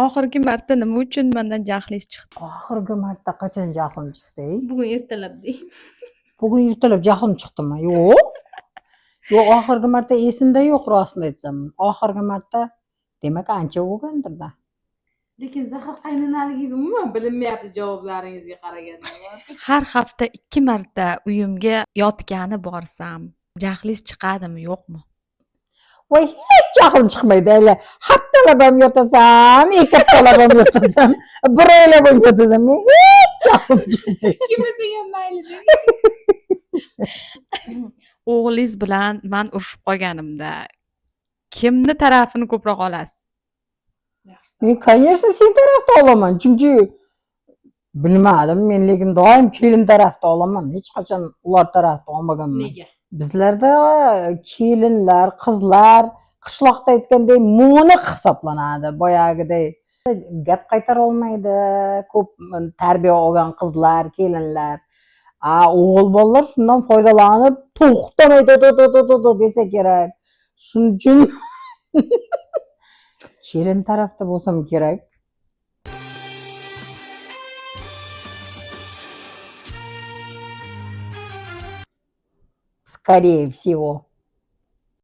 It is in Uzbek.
Oxirgi marta nima uchun mendan jahlingiz chiqdi? Oxirgi marta qachon jahlim chiqdi? Bugun ertalab deng. Bugun ertalab jahlim chiqdimi? Yo'q. Yo'q, oxirgi marta esimda yo'q, rostini aytsam. Oxirgi marta demak ancha bo'lgandir-da. Lekin zahar qaynonaligingiz umuman bilinmayapti javoblaringizga qaraganda. Har hafta 2 marta uyimga yotgani borsam, jahlingiz chiqadimi, yo'qmi? Voy, hech jahlim chiqmaydi. Hali haftalab ham yotasan, 2 haftalab ham yotasan, 1 oylab ham yotasan. Men hech jahlim chiqmaydi. Kim ham mayli deng. O'g'lingiz bilan man urushib qolganimda kimni tarafini ko'proq olasiz? Men, конечно, sen tarafda olaman, chunki bilmadim, men lekin doim kelin tarafda olaman. Hech qachon ular tarafda olmaganman. Nega? Bizlarda kelinlar, qizlar qishloqda aytganday mo'niq hisoblanadi, boyagiday gap qaytara olmaydi, ko'p tarbiya olgan qizlar, kelinlar. A, o'g'il bolalar shundan foydalanib to'xtamay to to to to to to desa kerak. Shuning uchun kelin tarafda bo'lsam kerak. Скорее всего.